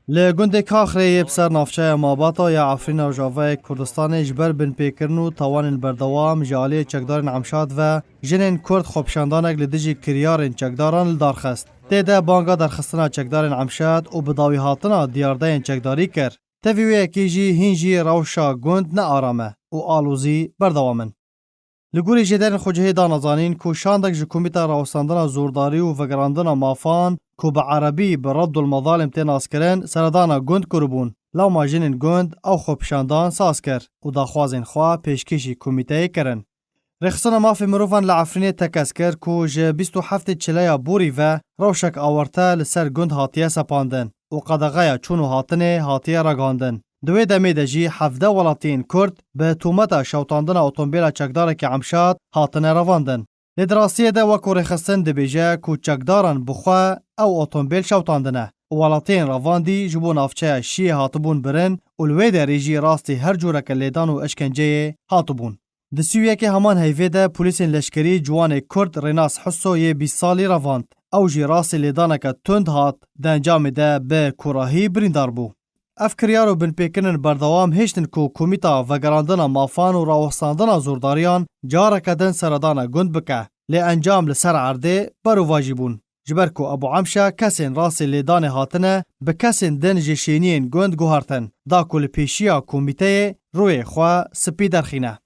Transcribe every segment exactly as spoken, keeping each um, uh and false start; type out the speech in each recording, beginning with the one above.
Li gundê Kaxrê yê bi ser navçeya Mabata ya Efrîna Rojavayê Kurdistanê ji ber binpêkirin û tawanên berdewam ji aliyê çekdarên Emşad ve jinên Kurd xwepişandanek li dijî kiryarên çekdaran li dar xist. Tê de banga derxistina çekdarên Emşad û bi dawî hatina diyardeyên çekdarî kir. Tevî wê yekê jî hîn jî rewşa gund ne aram e û alozî berdewam in. Li gorî jêderên xwecihê dane zanîn ku şandek ji Komîta Rawestandina Zordarî û Vegerandina Mafan ku bi erebî bi Reddul Mezalim tê naskirin, seredana gund kiribûn. Lewma jinên gund ew xwepişandan saz kir û daxwazên xwe pêşkêşî komîteyê kirin. Rêxistina Mafê Mirovan li Efrînê tekez kir ku ji bîst û heftê Çileya borî ve rewşek awarte li ser gund hatiye sepandin û qedexeya çûn û hatinê hatiye ragihandin. Di wê demê de jî hevdeh welatiyên Kurd bi tûmeta şewtandina otomobîla çekdarekî Emşad hatine revandin. Lê di rastiyê de wek ku rêxistin dibêje ku çekdaran bi xwe ew otomobîl şewtandine û welatiyên revandî ji bo navçeya Şiyê hatibûn birin û li wê derê jî rastî her cûreke lêdan û eşkenceyê hatibûn. Di sî û yekê heman heyvê de polîsên leşkerî ciwanê Kurd Rênas Huso yê bîst salî revand. Ew jî rastî lêdaneke tund hat, di encamê de bi kûrahî birîndar bû. Ev kiryar û binpêkirin berdewam hêştin ku Komîta Vegerandina Mafan û Rawestandina Zordariyan careke din seredana gund bike, lê encam li ser erdê berovajî bûn. Ji ber ku Ebû Emşa kesên rastî lêdanê hatine bi kesên din ji şêniyên gund guhertin, da ku li pêşiya komîteyê rûyê xwe spî derxîne.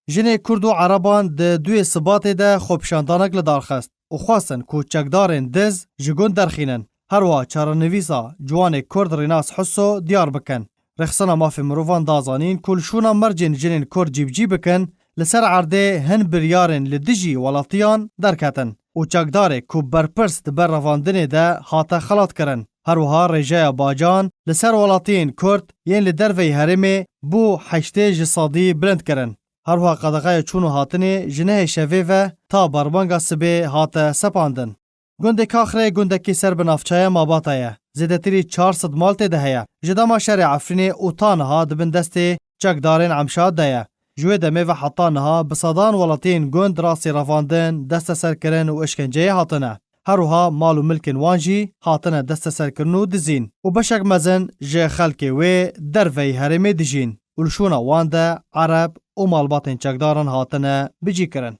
Jinê Kurd û Ereban di duyê Sibatê de xwepişandanek li dar xist û xwestin ku çekdarên diz ji gund derxînin. Her wiha çarenivîsa ciwanê Kurd Rênas Huso diyar bikin. Rêxistina Mafê Mirovan da zanîn ku li şûna mercên jinên Kurd cîbicî bikin, li ser erdê hin biryarên li dijî welatiyan derketin û çekdarê ku berpirs di ber revandinê de hate xelatkirin. Her wiha rêjeya bacan li ser welatiyên Kurd yên li derveyî herêmê bû heştê ji sedî bilind kirin. Her wiha qedexeya çûn û hatinê ji nehê şevê ve ta berbanga sibê hate sepandin. Gundê Kaxrê gundekî ser bi navçeya Mabata ye. Zêdetirî çar sed mal tê de heye. Ji dema şerê Efrînê û ta niha di bin destê çekdarên Emşad de ye. Ji wê demê ve heta niha bi sedan welatiyên gund rastî revandin, desteserkirin û eşkenceyê hatine. Her wiha mal û milkên wan jî hatine desteserkirin û dizîn û beşek mezin ji xelkê wê derveyî herêmê dijîn û li şûna wan de ereb û malbatên çekdaran hatine bicîkirin.